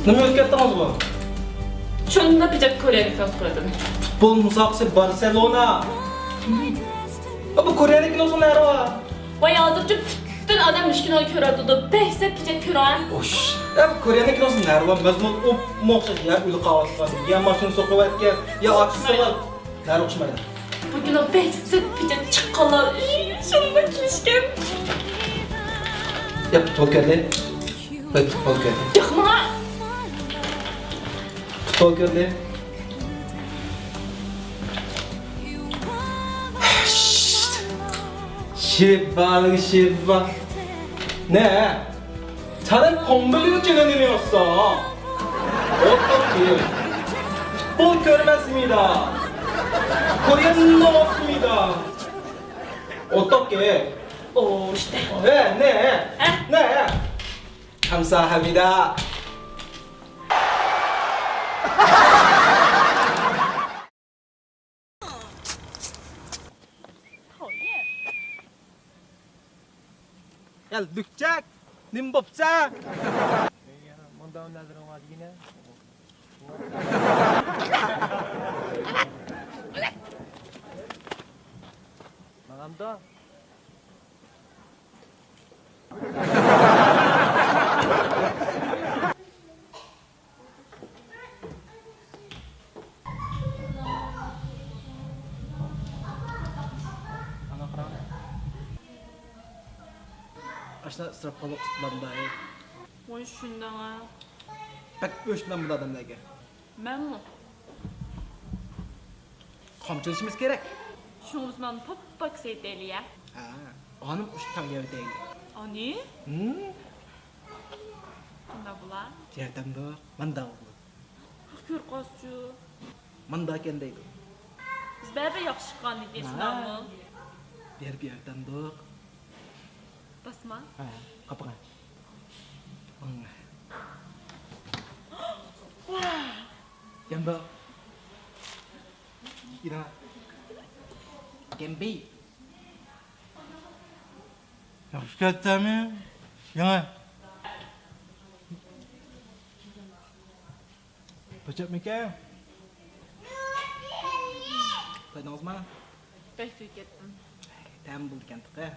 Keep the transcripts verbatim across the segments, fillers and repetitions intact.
نېمە ئۆتكەتتىڭىزغۇ؟ شۇنداق بىجاق كورېيەنى كىنوسىغا كىردىم. پۇتبول مۇسابىقىسى بارسېلونا. بۇ كورېيەنى كىنوسىنىڭ نەرۋا؟ ۋاي، ھازىرچۇ پۈتۈن ئادەم مۇشۇ كىنونى كۆرۈۋاتىدۇ. بەك سەت بىجاق كۆرەم. ئوش. يا بۇ كورېيەنى كىنوسىنىڭ نەرۋا؟ مەزمۇن ئوپمۇ ئوخشاش. يا ئۆلۈپ قاۋاتقان، يا ماشىنا سوقۇۋەتكەن، يا ئاچىسى بار. نەرۋا ئوخشىمايدۇ. بۇ كىنو بەك سەت بىجاق چىققانلار ئۈچۈن شۇنداق كېلىشكەن. يا پۇتبول كۆردى. ۋاي پۇتبول كۆردى. ياق، ماڭا. پۇتبول كۆردى. شىببالىق شىببا. نە؟ چارەن كومبىليۇ چېنىنى يوقسا. ئوتتۇق كېيىن. پۇتبول كۆرمەسمىدا. كورېيەنى نوسمىدا. ئوتتۇق كېيىن. ئوشتە. ھە، نە؟ ھە؟ نە؟ كامساھامنىدا. يا لۈكچەك، نېمە بوپسەن؟ مۇنداق نەزىرىڭ بار دېگىنە. ماڭامدۇ؟ ئانا قاراڭ. ئاشۇنداق ئىسراپ قىلىپ قۇتۇلامدا، ئەي. ۋاي، شۇنداق. بەك ئۆچمەن بۇ ئادەملەرگە. مەنمۇ. قامچىلىشىمىز كېرەك. شۇڭا بىز مانا پاك-پاك سېتەيلى يا. ھە، ئانىم ئۇشتاق يەۋېتەيلى. ئانى؟ ھىم؟ قانداق بولا؟ ياردەمدۇق، ماندا بولىدۇ. كۆر قاسچۇ. ماندا ئىكەن دەيدۇ. بىز بەرىبىر ياخشى چىققان ئىدى، ھە. شۇنداقمۇ؟ بېرىپ ياردەمدۇق. باسما؟ ھە، قاپىغا. يەندا. ئىرا. گەمبى. ياخشى كەتتىمۇ؟ يېڭى. بېچەپمىكەن؟ تويدىڭىزمۇ؟ بەك توي كەتتىم. تەم بولىدىكەن تېخى.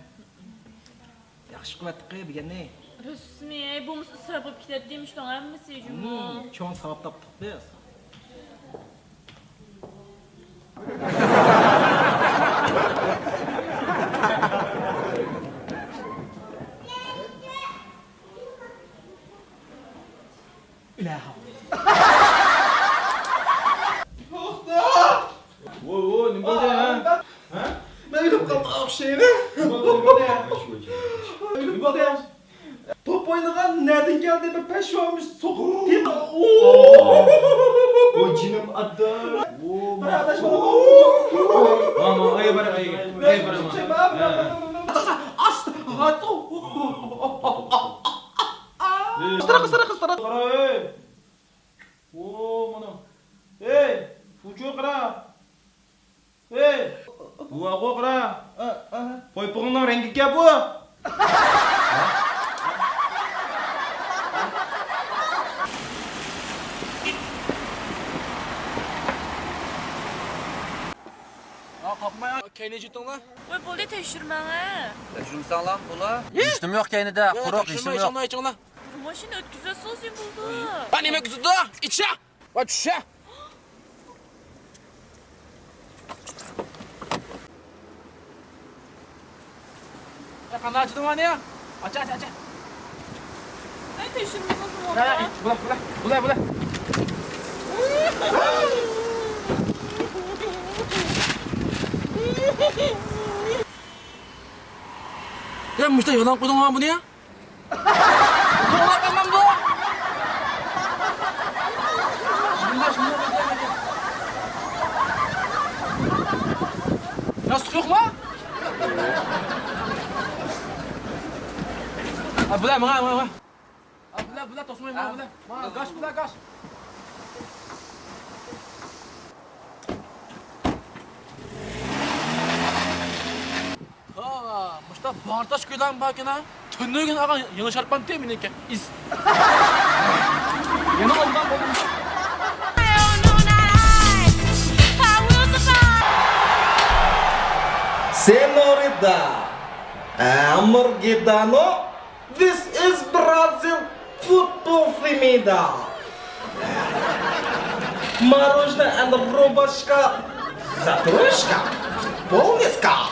ياخشى قىلىۋەتتىقى بۈگۈننى. رەسمىي، ئەي، بولمىسا ئىسراپ بولۇپ كېتەتتى مۇشۇنىڭ ھەممىسى جۇمۇ. مم، چوڭ ساۋاب تاپتۇق بىز. ئىلاھىم. توختا! ۋوي، ۋوي، نېمە بولدى، ھە؟ ھە؟ مەن ئۆلۈپ قالدىم ئوخشايمەن. نېمە بولدى، نېمە بولدى؟ نېمە بولدى؟ توپ ئوينىغان نەدىن كەلدى بىر پەشۋامىش سوقۇپ تېپىپ. ۋوي، جېنىم ئاتا. ۋوي، مانا. مانا، ئاي بار، ئاي، ئاي بار، مانا. ئاستا، ئاستا. قىزتىرا، قىزتىرا، قىزتىرا. قارا، ئەي. ۋو، مانا. ئەي، بۇچۇ قارا. ئەي، بۇ ئاغۇ قارا. قوي پۇغۇڭنىڭ رەڭگىكەن بۇ. ھا، قاپماي. كەينى جېتىڭلار. ۋاي، بولدى، تەكشۈرمەڭ، ھە. تەكشۈرمىسەڭلار بولا. ھېچنېمە يوق كەينىدە، قۇرۇق، ھېچنېمە يوق. تەكشۈرمەي چىڭلار. ماشىنا ئۆتكۈزۈۋەتسىڭىز يەنە بولىدۇ. ۋاي، نېمە ئۆتكۈزىدۇ؟ ئىچە! ۋاي، چۈشە! ۋاي، قانداق ئاچىدىڭ مانا يا؟ ئاچا، ئاچا، ئاچا! ۋاي، تەكشۈرمىدىڭىزمۇ؟ ۋاي، بۇلا، بۇلا، بۇلا، بۇلا! يا، مۇشتا يالاڭ قويدۇڭ ھا بۇنى يا؟ توغرا قىلمامدۇ؟ ياستۇق يوقما؟ ھا، بۇلا، ماڭا، ماڭا، ماڭا. ھا، بۇلا، بۇلا، توسماي، ماڭا، بۇلا. ماڭا، گاش، بۇلا، گاش. ھا، مۇشتا بارتاش كۆيلەم باركەن ھا. تۈنۈگۈن ئاغا يېڭى شارپان تېمىنىكەن. ئىس. يەنە Hamburger Dano, this is Brazil football femida. Мороженое and рубашка, затрошка, полнишка.